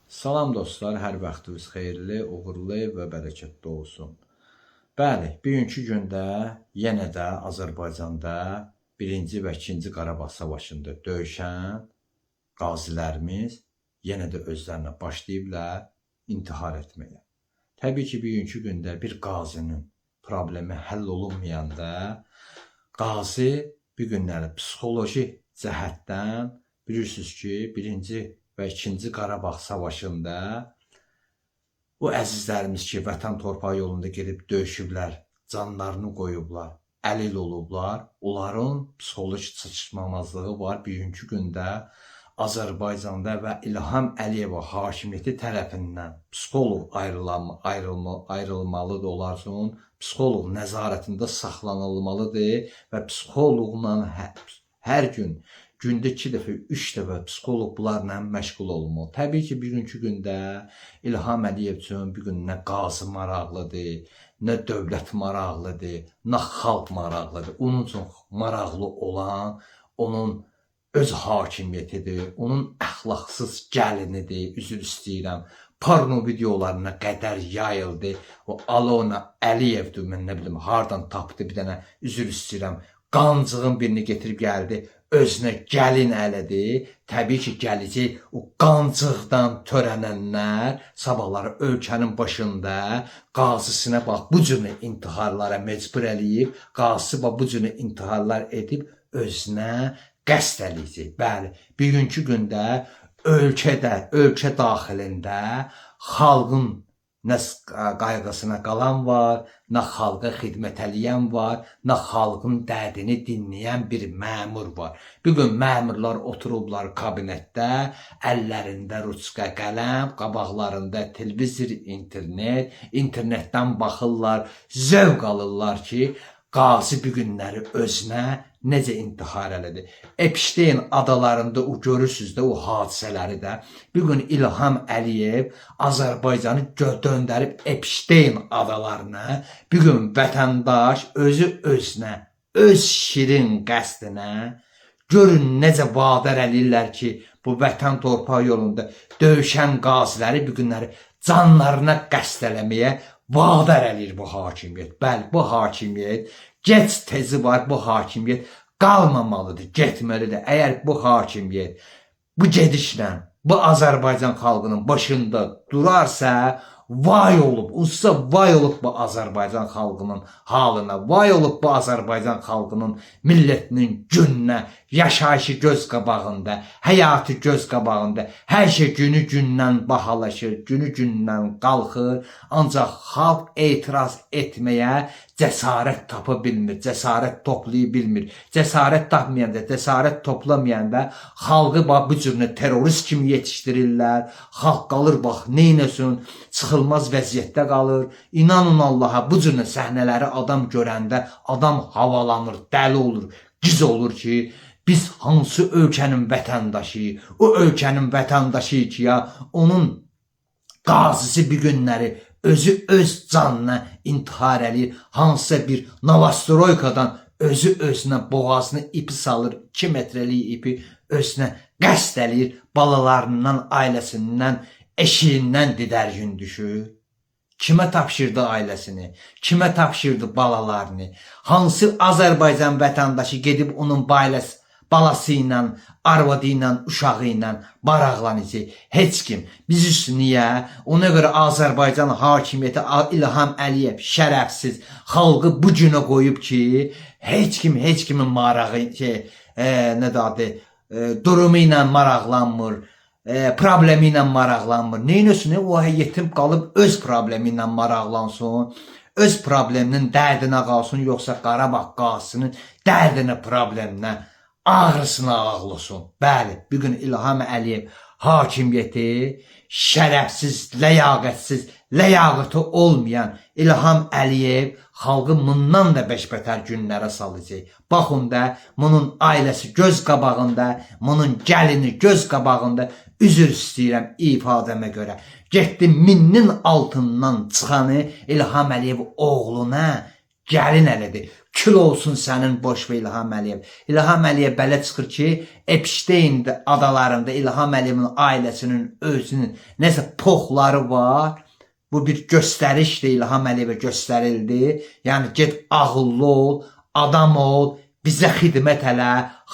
Salam dostlar, hər vaxtınız xeyirli, uğurlu və bərəkətli olsun. Bəli, bugünkü gündə yenə də Azərbaycanda birinci və ikinci Qarabağ savaşında döyüşən qazilərimiz yenə də özlərinə başlayıblar intihar etməyə. Təbii ki, bugünkü gündə bir qazinin problemi həll olunmayanda qazi bu günləri psixoloji cəhətdən bilirsiniz ki, birinci və ikinci Qarabağ savaşında o əzizlərimiz ki, vətən torpağı yolunda gedib döyüşüblər, canlarını qoyublar, əlil olublar, onların psixoloji çatışmamazlığı var. Bugünkü gündə Azərbaycanda və İlham Əliyev hakimiyyəti tərəfindən psixoloq ayrılmalıdır onlar üçün, psixoloq nəzarətində saxlanılmalıdır və psixoloqla hər gün, gündə 2 dəfə, 3 dəfə psixoloq bunlarla məşğul olmalı. Təbii ki, bugünkü gündə İlham Əliyev üçün bu gün nə qazi maraqlıdır, nə dövlət maraqlıdır, nə xalq maraqlıdır. Onun üçün maraqlı olan onun öz hakimiyyətidir, onun əxlaqsız gəlinidir, üzr istəyirəm. Porno videolarına qədər yayıldı. O Alona Əliyevdir, mən nə bilim hardan tapdı bir dənə, üzr istəyirəm. Qancığın birini getirib gəldi, özünə gəlin elədi. Təbii ki, gələcək o qancıqdan törənənlər sabahları ölkənin başında qazisinə bax bu cür intiharlara mecbur eləyib, qazisi bax bu cür intiharlar edib özünə qəsd eləyəcək. Bəli, bugünkü gündə ölkədə, ölkə daxilində xalqın nə qayğısına qalan var, nə xalqa xidmət eləyən var, nə xalqın dərdini dinləyən bir məmur var. Bu gün məmurlar oturublar kabinetdə, əllərində ruçka, qələm, qabaqlarında televizor, internet, internetdən baxırlar, zövq alırlar ki, qazi bu günləri özünə necə intihar elədi. Epstein adalarında o görürsüz də o hadisələri də. Bu gün İlham Əliyev Azərbaycanı döndərib Epstein adalarına. Bu gün vətəndaş özü özünə, öz şirin qəsdinə görün necə vadar eləyirlər ki, bu vətən torpağı yolunda döyüşən qaziləri bu günləri canlarına qəsd eləməyə vadar eləyir bu hakimiyyət. Bəli, bu hakimiyyət gec tezi var, bu hakimiyyət qalmamalıdır, getməlidir. Əgər bu hakimiyyət bu gedişlə bu Azərbaycan xalqının başında durarsa, vay olub, unsa vay olub bu Azərbaycan xalqının halına, vay olub bu Azərbaycan xalqının millətinin gününə, yaşayışı göz qabağında, həyatı göz qabağında, hər şey günü gündən bahalaşır, günü gündən qalxır, ancaq xalq etiraz etməyə cəsarət tapa bilmir, cəsarət toplaya bilmir. Cəsarət tapmayanda, cəsarət toplamayanda xalqı bax bu cür terrorist kimi yetişdirirlər. Xalq qalır bax neynəsin, çıxılmaz vəziyyətdə qalır. İnanın Allaha, bu cür səhnələri adam görəndə adam havalanır, dəli olur, giz olur ki, biz hansı ölkənin vətəndaşıyıq? O ölkənin vətəndaşıyıq ki, ya onun qazisi bir günləri özü öz canına intihar eləyir. Hansısa bir Novostroykadan özü özünə boğazını ipi salır, 2 metrəlik ipi özünə qəsd eləyir, balalarından, ailəsindən, eşiyindən didərgin düşür. Kimə tapşırdı ailəsini? Kimə tapşırdı balalarını? Hansı Azərbaycan vətəndaşı gedib onun balası ilə, arvadı ilə, uşağı ilə maraqlanacaq? Heç kim. Biz üstü niyə? Ona görə Azərbaycan hakimiyyəti İlham Əliyev şərəfsiz xalqı bu günə qoyub ki, heç kim heç kimin marağı şey, nə də adı, durumu ilə maraqlanmır, problemi ilə maraqlanmır. Neynəsin? O yetim qalıb öz problemi ilə maraqlansın. Öz probleminin dərdinə qalsın, yoxsa Qarabağ qazisinin dərdinə, probleminə, ağrısına ağlasın. Bəli, bu gün İlham Əliyev hakimiyyəti şərəfsiz, ləyaqətsiz, ləyaqəti olmayan İlham Əliyev xalqı bundan da beşbətər günlərə salacaq. Baxın da, bunun ailəsi göz qabağında, bunun gəlini göz qabağında, üzr istəyirəm ifadəmə görə. Getdi minin altından çıxanı İlham Əliyev oğluna Gəlin əlidir. Kül olsun sənin boş və İlham Əliyev. İlham Əliyev belə çıxır ki, Epstein adalarında İlham Əliyevin ailəsinin özünün nəsə poxları var. Bu bir göstərişdir, İlham Əliyevə göstərildi. Yəni get ağıllı ol, adam ol, bizə xidmət elə,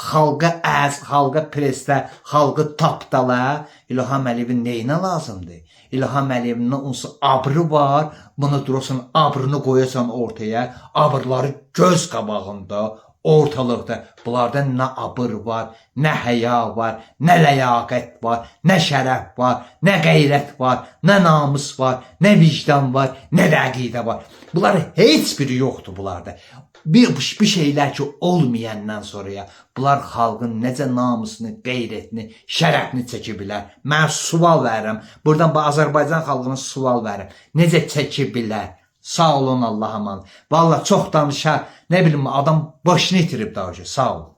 xalqa əz, xalqa preslə, xalqı tapdala. İlham Əliyevin neyinə lazımdır? İlham Əliyevin nə onsa abrı var, bunu durursan abrını qoyasan ortaya, abrları göz qabağında, ortalıqda. Bunlarda nə abır var, nə həya var, nə ləyaqət var, nə şərəf var, nə qeyrət var, nə namus var, nə vicdan var, nə də əqidə var. Bunlar heç biri yoxdur bunlarda. Bir şeylər ki olmayandan sonraya bunlar xalqın necə namusunu, qeyrətini, şərəfini çəkə bilər? Mən sual verirəm. Buradan bu Azərbaycan xalqına sual verirəm. Necə çəkə bilər? Sağ olun, Allah'a emanet. Vallahi çox danışar, nə bilim adam başını itirib daha. Sağ olun.